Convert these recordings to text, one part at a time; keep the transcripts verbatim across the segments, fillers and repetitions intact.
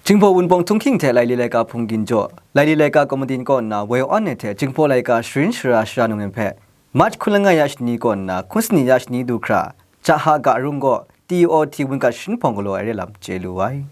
Jinghpaw Wunpawng Htunghking hte Laili Laika Hpung Ginjaw, Laili Laika Komiti kaw nna woi awn ai hte Jinghpaw Laika sharin sara shara num ni hpe March hkun langai ya shani kaw nna hkun sani ya shani du hkra, Jaha Ga Rung gaw T O T wunkat sharin hpawng galaw ai re lam chye lu ai.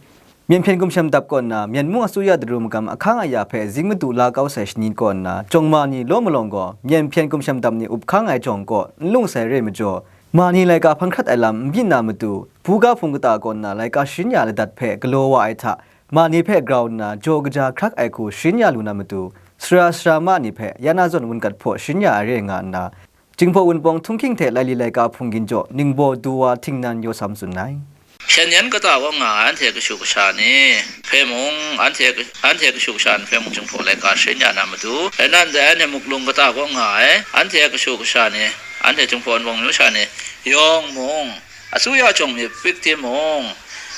Myen hpyen gumshem dap kaw nna Myen mung asuya daru magam ahkang aya hpe zing madu la kau sai shani kaw nna jawng ma ni law malawng gaw myen hpyen gumshem dap ni up hkang ai jawng kaw n lung sai re majaw, ma ni laika hpan hkrat ai lam n byin na matu, buga hpung kata kaw nna laika sharin ya ladat hpe galaw wa ai hta, ma ni hpe grau nna jaw kaja hkrak ai hku sharin ya lu na matu, sara sara ma ni hpe ya na zawn wunkat hpaw sharin ya ai re nga nna, Jinghpaw Wunpawng Htunghking hte Laili Laika Hpung Ginjaw ningbaw du wa htingnan yaw sam tsun ai. Hpyen yan kata kaw nga ai anhte kashu kasha ni hpe mung, anhte, anhte kashu kasha ni hpe mung Jinghpaw Laika sharin ya na matu, rai nan dai anhte muklung kata kaw nga ai anhte kashu kasha ni, anhte Jinghpaw Wunpawng myu sha ni yawng mung, asuya jawng mi pik timung,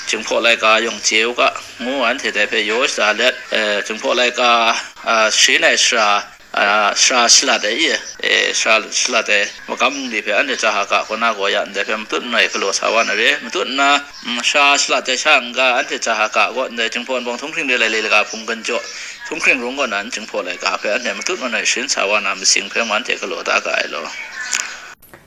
Jinghpaw Laika yawng chye u ga, ngu anhte dai hpe yaw shada let, eh, Jinghpaw Laika, ah, sharin ai sara, ah, sara shalat ai i, eh, sara shalat ai magam bungli hpe anhte Jaha Ga kaw na gaw ya ndai hpe matut manoi galaw sa wa na re, matut nna, mm, sara shalat ai sha n-ga anhte Jaha Ga kaw ndai Jinghpaw Wunpawng Htunghking de Laili Laika Hpung Ginjaw, Htunghking Rung kaw nan Jinghpaw Laika hpe anhte matut manoi sharin sa wa na masing hpe mung anhte galaw da ga ai law.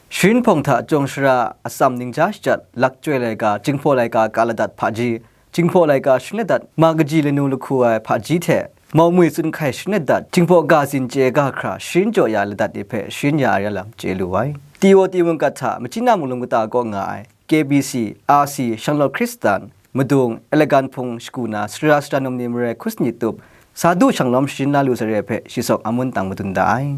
Sharin hpawng hta jawng sara atsam ningja shajat, lak chyoi laika, Jinghpaw Laika ka ladat hpaji, Jinghpaw Laika sharin ladat, ma kaji lanu lahku ai hpaji hte, mau mwi tsun hkai sharin ladat, Jinghpaw ga tsin chye ga hkra sharin jaw ya ladat ni hpe sharin ya ai lam chye lu ai. T O T wunkat hta Machyi na Mungkawng kata kaw nga ai K B C, R C, Shanglawt Hkristan, Madung, Elegan Hpung shagu na sara sara num ni marai hkun sani tup, Sadu Shanglawm sharin la lu sarai hpe shi sawk amun tang madun da ai.